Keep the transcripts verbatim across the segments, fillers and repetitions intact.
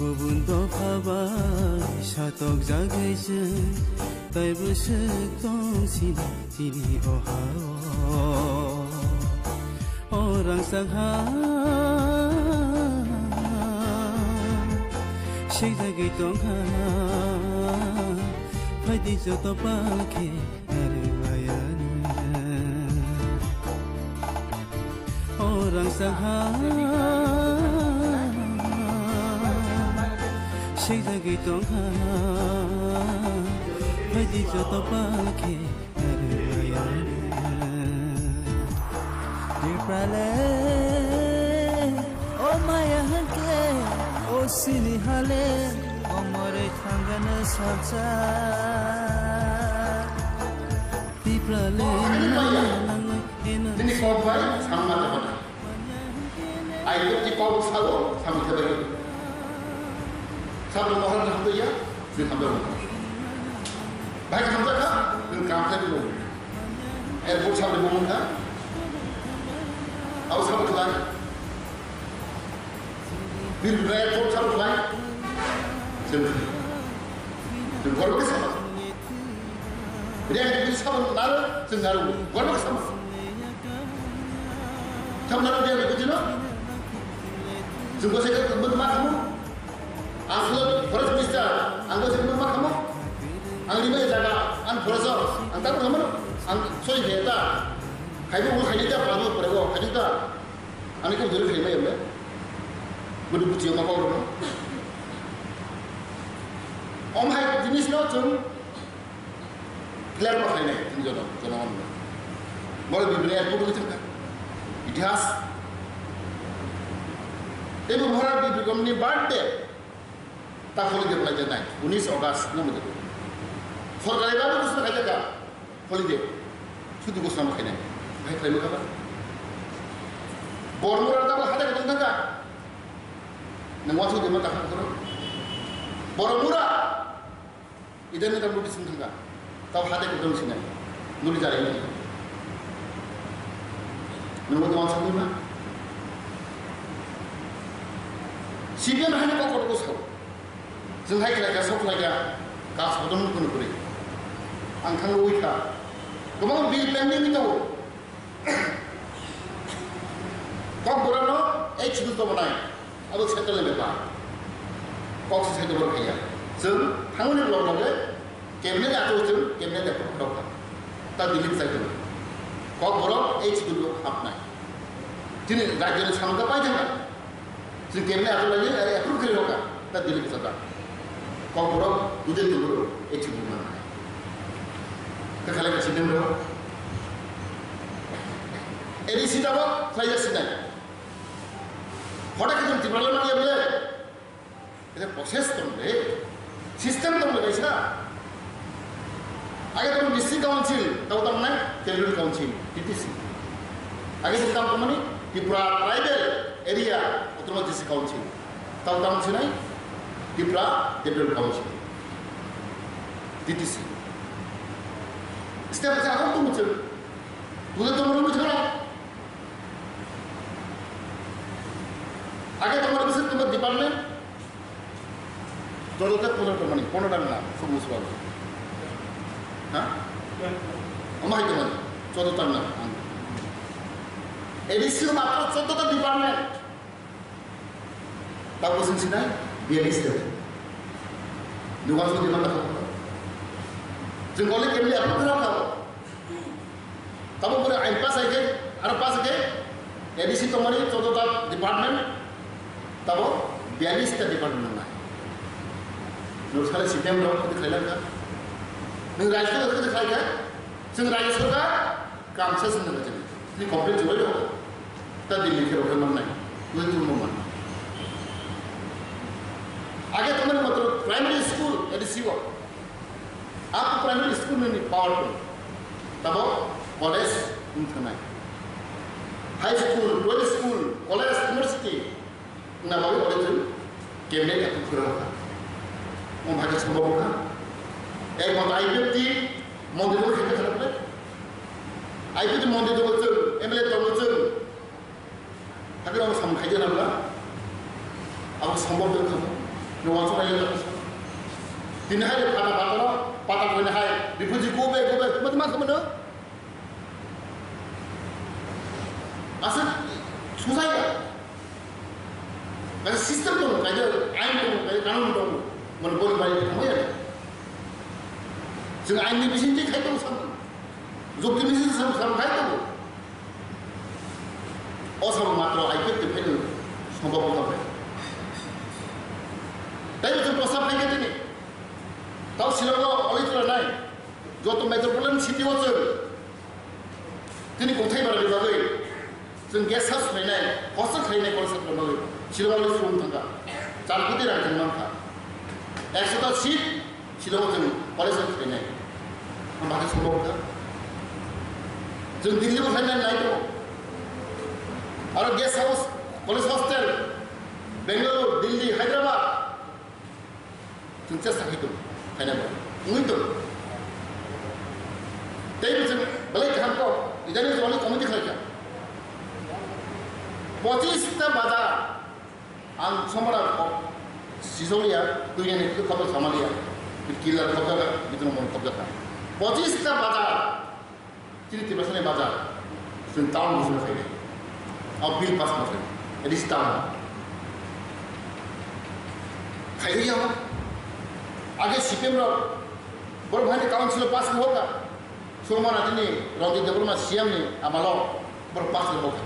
Kubun dopha bai satokjagwi chwng, taibo swk tong sini chini o ha-o. O rangchak ha, sikjagwi tong kha, phaidi joto pal khe. O rangchak ha, sikjagwi tong kha, phaidi joto pal khe. Tiprale, o maya hwnkhe, o sini hale, o moroi thangano salsa. Tiprale, nini kok bai samma tongmani. Ai kok ni kok sao samma tongmani. Samma mohor na hamdo ya, ni hamdo. Bai hamdo ka, ni kam sa ni. Airport samma mohor ka. Au samma ka. Bil bre ko chal khlai. Chal. Tu gor ke sama. Bre ke sama nar, chal nar gor ke sama. Chal nar dia ke jino. Chal ko se ke mut ma kamu. Ang ko forest minister, ang ko se mut ma kamu. Ang lima jaga, ang forest, ang tak kamu. Ang soi beta. Khai bu khai dia, pelabu perego, khai dia. Ani kok duri khaimai emle. Bodo buchi ma kok rok. Om hai jinis no chwng clear ma khainai, chwng jono, jono on. Boro bibini airport ni thangka. Itihas. Tei bo Maharaj Bibir Komni birthday. Ta holiday khlai janai, unis August no mujhe. Sorkari babu kusno khai jaka. Holiday. Sudu kusno ma khainai. Hai khlai ma kaba. Bormura ta hada kudung thangka. Nang wasu de ma ta khoro. Bormura. Idan ni ta muti sing thangka. Tau hade ko dong sinai. Nuli jari ni. Nunggu tuan sangni ma. Sibian hane kok kok kok sao. Jeng hai khlai ka, sok khlai ka. Ka sodom kun kuri. Ang khang ui ka. Kemang bi pending ni tau. Kokborok no ei chwng tongmani abo central ni bepar. Kok se sai tongmani phaiya. Chwng thangmani block loge cabinet ato chwng cabinet approve khorok kha. Ta Delhi sai tong. Kokborok ei chwng hapnai. Chini rajyo ni samung ta pai thangkha. Chwng cabinet ato lagi approve khri rokha. Ta Delhi kisa ta. Kokborok dudel dudel ei chwng manai. Kakhala ka chindem ro. A D C tabok khlai jak sinai. Hoda khe chwng Tripura le manya bole. Ede process tong le. System tong le kaisa. Age tong district council, tabo tong nai territorial council, T T C. Age tong tong mani Tripura tribal area, autonomous district council. Tabo tong sinai Tripura territorial council, T T C. Step sa hok tong chwng. Tule tong ro chwng. Age tomar bisi tomar department, joto te pondro ta mani, pondro ta na, sub municipal. Ha? Omo hai tomar, joto ta na. A D C matro joto ta department. Tabo sing sinai, biyalish ta. Dukan sudi mana kau? Jeng kali kemli apa tu kau? Tabo pura ain pass hai ke, aro pass hai ke, A D C tomani joto ta department, tabo biyalish ta department nang nai. Nur sale C P M rok khudi khailak ka. Nung rajya khudi khailak ka. Jeng rajya sorkar kam se sung nang jeng. Ni complaint jolai rok. Ta Delhi khe rok man nai. Nung tu mo man. Age tomani matro primary school A D C o. Up to primary school ni power tong. Tabo college wng thanai. High school, twelve school, college, university. Na bagwi college wng cabinet approve khwrang kha. Wng bhai khe sombok kha. Ek mata I P F T mondir wng khe kha kha. I P F T mondir wng chwng, M L A tong chwng. Hakhe rok samung khaidi nang ba? Abo sombor tong kha. Ni wansuk nai le. Tini hai pata pata no, pata koi hai, refugee go back, go back, mati ma khamano. Aswk sujai ya. Kaisa system tongo, kaisa ain tongo, kaisa kanun tongo. Mane boni bai tamo ya. Jeng ain ni bising je khai tongo sam. Jokti ni bising sam, sam khai tongo. O sabo matro I P F T phaidu sombhob wngkha bai. Tei bo chwng prostab khai khe tini. Tao Shillong o olei chwla nai. Joto metropolitan city o chwng tini kongthai bara ni bagwi chwng guest house khlainai, hostel khlainai college chwla bagwi. Shillong o olei chwng thangkha. Char koti rang chwng mankha. Ekshota seat Shillong o chwng college o khlainai. Ang bahai sombhob kha. Chwng Delhi bo khlainai nai tongo. Aro guest house, college hostel, Bangalore, Delhi, Hyderabad. Chwng chesta khai tongo. Khaina bo. Wngwi tongo. Tei bo chwng belai kaham kok. Idani chwng committee khlai kha. Pochis ta bazar. Ang somara kok sisoliya, tuinani kok kok samaliya. Killer kok kok, bitun mon kok kok. Pochis ta bazar. Chini Tiprasani bazar. Chwng town bujina khainai. Au bill pass ma khainai. It is town. Khainai ya. Age C P M rok. Borok hai council pass ma hoka. Sumana tini Ranjit Debbarma C M ni amalo borok pass ni bokha.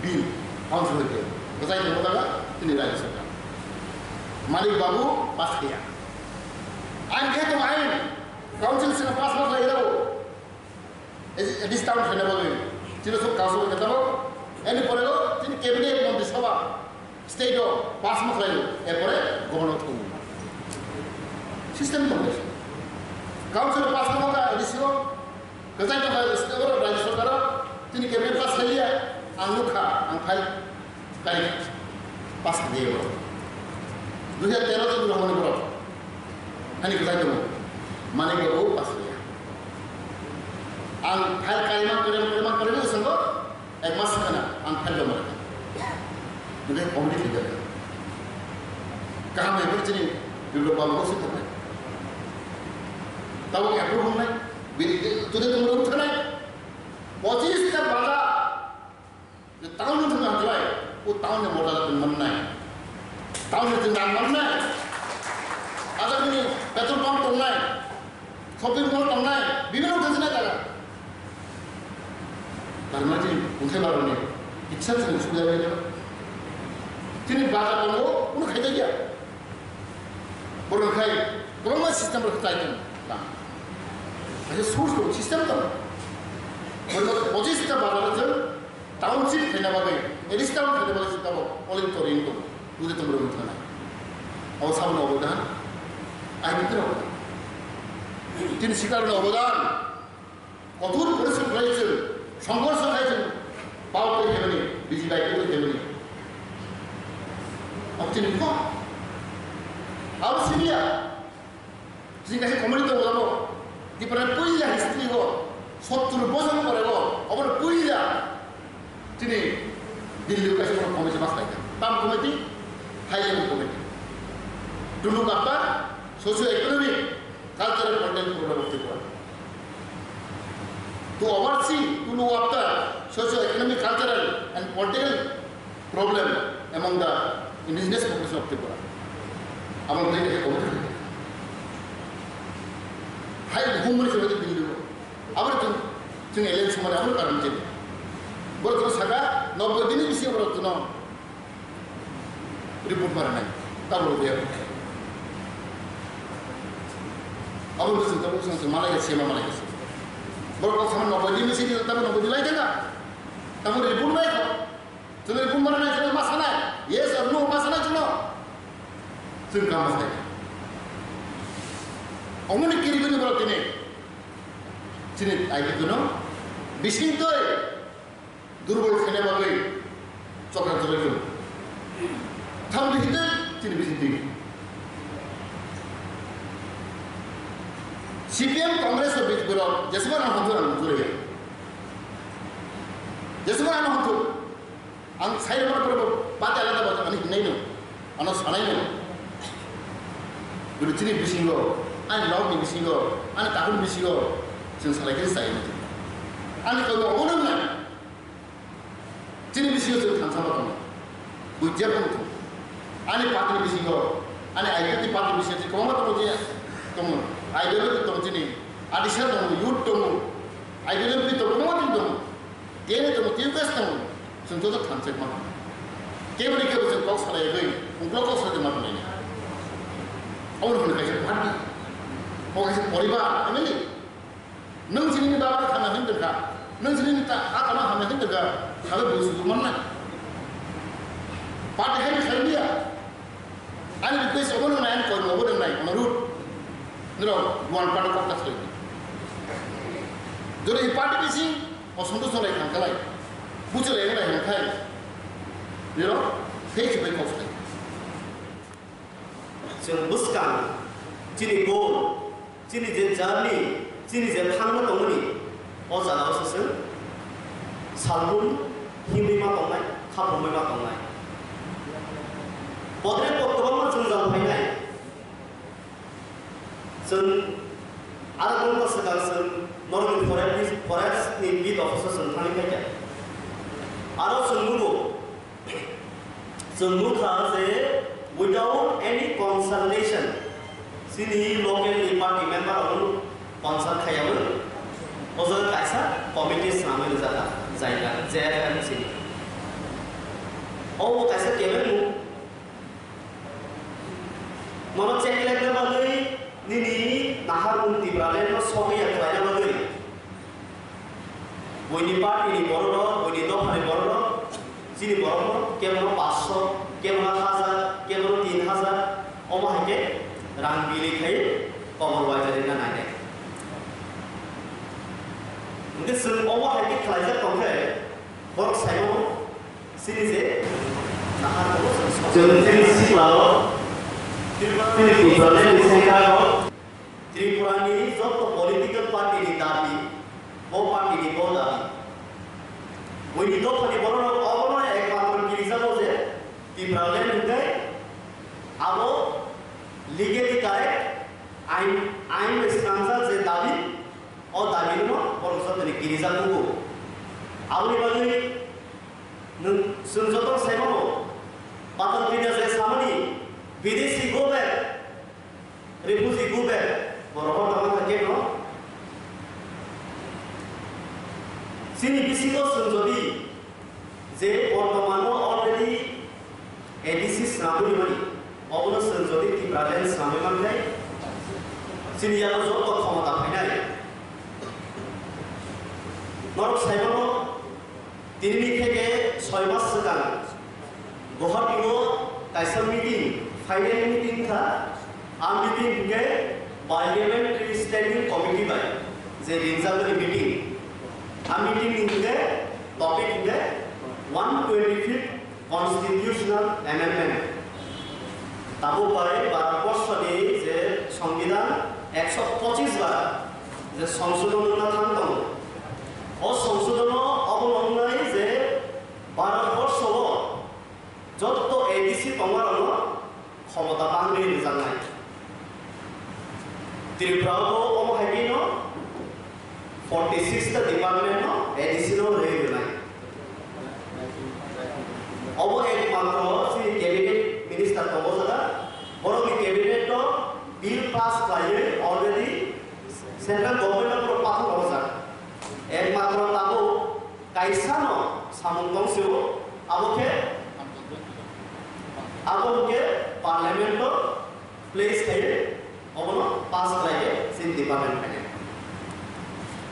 Bill council hoite. Bwsai ni bokha tini Rajya Sarkar. Manik Babu pass khiya. Ain khe tong ain. Council sini pass ma khlai rabo. Discount khaina bagwi. Tini sok council khe tamo. Ani pore o tini cabinet Montri Sabha. State o pass ma khlaio, erpore governor thung. System tong. Council pass ma kha A D C o, kwchai tong kha state o, Rajya Sarkar o, tini cabinet pass khailiya, ang nukha, ang file kai pass khailiya borok. Dui hajar tero o borok mani borok. Ani kwchai tong. Manik Babu pass khailiya. Ang file kai ma, kai ma, kai ma, kai ma, sango. Ek mas khana ang file joma rwkha. Bini committee leader kha. Kaham hai bini chini Biplob Babu bo swkang nai. Tabuk approve wngnai. Bini tuni tongmani wngthanai. Pochis ta baja. Je town ni thangna khlai. O town ni border tong mannai. Town ni thangna mannai. Ada bini petrol pump tongnai. Shopping mall tongnai, bibhinno thangsinai jaga. Tar mane chini kungthai baroni kitsa chini subida bai kha. Chini bazar tongo, kuno khaida ya. Borok khai, borok ma system rok chai tong. Kaisa source tong, system tong. Borok pochis ta bazar jeng Township khaina bagwi, A D C town khaina bagwi se tabok all in toring tong, bujai tong rwng thana. Abo saboni obodan, ai mitro. Tini sikar ni obodan, kothor porishrom khlai se, songghorsh khlai se, pao tei hebani, biji bai tei hebani. Abo tini kok. Abo siniya. Chini kaisa comedy tongo, amo Tripura ni puila history o, sottur bosor pore o, obo puila chini Delhi o kaisa comedy mas khaikha. Tam comedy, high level comedy. To look after socio economic, cultural content program of Tripura. To oversee, to look after socio economic, cultural and political problem among the indigenous population of Tripura. Abo tei khe kobo thang. Hai humri se wadi bildu. Abo tun chini alien sumare abo karon chini. Boro tun saka nobboi dini bisi boro tun report mara nai. Tabuk dia. Abo tun tabuk sang malai ke sema malai ke. Boro ko sama nobboi dini bisi tabuk nobboi dini lai tengah. Tabuk report nai ko. Chwng report mara nai, chwng ma sanai? Yes or no ma sanai chwngno? Chwng kama sai. Omoni kiribini borok tini. Chini aidi kuno bising twi durbol khaina bagwi chokra chokra chwng. Thamdi hite chini bising twi. C P M Congress o borok jesma rang hokjwk ang juraya. Jesma rang hokjwk. Ang sai rwmani pore bo party alada bo ani hinai no. Ano sanai no. Guru chini bisingo, ani nok ni bisingo, ani tahun bisingo, chwng salai khe sai. Ani koi mo ono na. Chini bisingo chwng thansa ma tongo. Buijak tongo. Ani party ni bisingo, ani I P F T party bisingo chwng kwbangma tongo je tongo. I P F T tongo chini. Adisa tongo, youth tongo. I P F T tongo, kwbangma tongo. Tini tongo, T U K S tongo, chwng joto thansa ma. Keboni kebo chwng kok salaiwi, ungklo kok salai ma tongo. Obo hwnwi kaisa party. Obo kaisa poribar, family. Nwng chini baba hamya hwn tongkha. Nwng chini ta ha kama hamya hwn tongkha. Habo bo sudu manna. Party hai khalbiya. Ani request obo nang nai, ani koi obo nang nai, ono root. Niro, one party kok ta khalai. Jodi party bising, O songdo sonai thang khalai. Buchwlai wngbai hwn khai. Niro, face bai kok sai. Chwng bwskang, chini goal, chini je journey, chini je thangma tongmani, o jaga o se chwng salbrum himwi ma tongnai, khapumwi ma tongnai. Podre pod kwbangma jwngjal phainai. Chwng aro ghonta swkang chwng norokni forest ni, forest ni beat officer chwng thangwi phaikha. Aro chwng nugo, chwng nukha je without any consultation, chini local ni party member rokno consult khaiyawi o jaga kaisa committee swnamwi rijak kha, J F M chini. Obo kaisa kebengmung. Nono check lekna bagwi, nini naharmung Tipraland no sokya khlaina bagwi, buini party ni borok rok, buini dopha ni borok rok, chini borok rok, kebono paanch sho, kebono hajar, kebono tin hajar, omo hai khe rang bili khai kobor waisa rina nainai. Hwnkhe chwng omo hai khe khlaijak tong khe, borok saimano. Chini je nahar tongo chwng chini sikla o, chini Tipraland ni sengkrak o, Tripura ni joto political party ni dabi, bo party ni bo dabi. Buini dopha ni borok rok obono ekmatro kirijago je Tipraland hwnkhe abo legally correct, ain, ain bai swnamjak je dabi, o dabi no borok joto ni kirijak tongo. Aboni bagwi Nwng, chwng joto sai mano, Patal Purnia je samani, bidesi go back, refugee go back, borok hor tongma kha kebo. Chini bisingo chwng jodi je bortomano already A D C swnamwi mani, obono chwng jodi Tipraland swnamwi mankhai, chini yago joto khomota phainai. Norok sai mano, Tini theke soi mas swkang Guwahati o kaisa meeting, final meeting kha. A meeting hwnkhe Parliamentary Standing Committee bai je ringjagwi meeting. A meeting ni hwnkhe topic hwnkhe one twenty-fifth Constitutional Amendment. Tabuk bai Bharat Borso ni je Songbidan ekso pochis bar je songsodon wngna thang tongo. O songsodon o obo wngnai je Bharat Borso o joto A D C tongmarokno khomota bangwi rwjaknai. Tripura o bo omo hai khe no forty six ta department no A D C no rwi rwnai. Obo ekmatro chini cabinet minister tongo jaga, borokni cabinet no bill pass khlaiwi already central government no borok pathor rojak. Ekmatro tabuk kaisa no samung tong sio, abo khe, abo hwnkhe parliament o place khai obono pass khlai khe chini department phainai.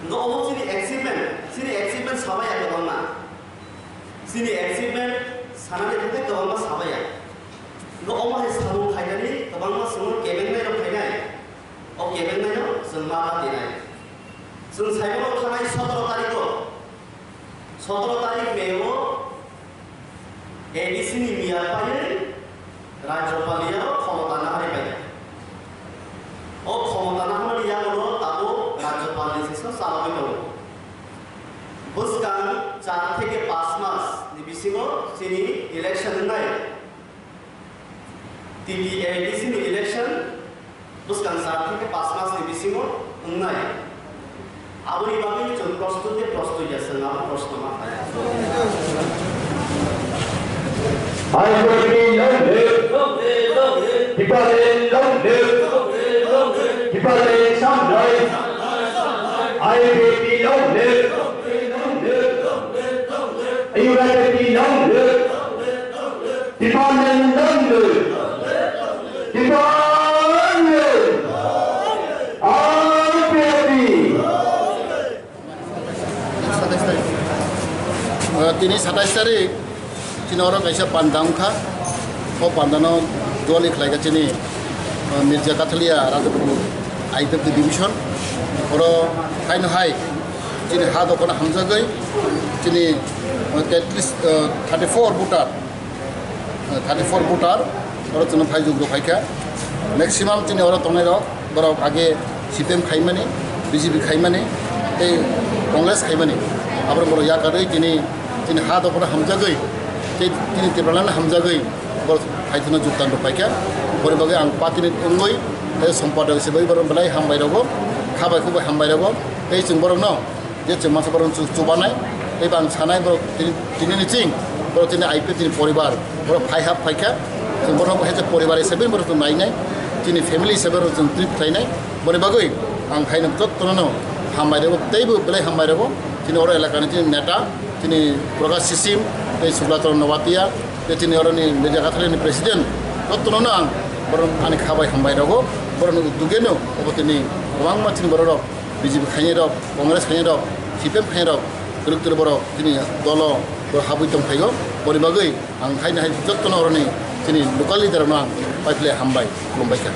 Hwnkhe omo chini achievement, chini achievement sabaya kwbangma. Chini achievement sanani hwnkhe kwbangma sabaya. Hwnkhe omo hai samung khainani kwbangma chwngno kebengnai rok phainai. O kebengnai no chwng ma ma dinai. Chwng saimano thanai sotoro tarikh o, sotoro tarikh May o A D C ni miyar paiwi Rajyapal ni yago khomota naharwi pai. O khomota naharmani yago no tabuk Rajyapal ni session chalogwi tongo. Bwskang char theke panch mas ni bisingo chini election wngnai. T T A D C ni election bwskang char theke panch mas ni bisingo wngnai. Aboni bagwi chwng prostut de prostut ya, chwng abo proshno ma khlai. I P P long live. Tipaland long live. Tipaland samlai. I P P long live. U I P long live. Tipaland long live. Tipaland. I P P. Uh, tini satais tarik, chini oro kaisa panda wngkha. O pandano duali khlaikha chini, uh, Mirza Kathalia Rajapur I P F T division. Oro haino hai chini ha dophano hamjagwi chini, uh, at least, uh, thirty-four voter, thirty-four voter oro chwngno phai jukdo phaikha. Maximum chini oro tongnairok, borok age C P M khaimani, B J P khaimani, tei Congress khaimani. Aborok borok yakarwi chini, chini ha dophano hamjagwi, tei chini Tipraland hamjagwi borok phaithwino jukdan rok phaikha. Boni bagwi ang party ni wngwi tei sompadok hisabe borok belai hambai rogo, khabai khukbai hambai rogo, tei chwng borokno je chwng masa borok chwng chubanai, tei bang sanai borok tini, tini ni ching, borok tini I P F T ni poribar, borok phai hap phaikha, chwng borok hai je poribar hisabe borok chwng nainai, tini family hisabe borok chwng treat khlainai, boni bagwi ang haino jottono no hambai rego, teibo belai hambai rego, tini oro elaka ni tini neta, tini Prakash Sisim, tei Subla Charan Noatia, tei tini oro ni Mirza Kathalia ni president, jottono no ang borok ani khabai hambai rego, borok ni uddugeno obo tini kwbangma tini borok rok B J P khainai rok, Congress khainai rok, C P M khainai rok, kwrwk kwrwk borok chini dolo borok habwi tong phaio. Boni bagwi ang haino hai jottono oroni chini local leader rokno ang paiphle hambai, khulumbai kha.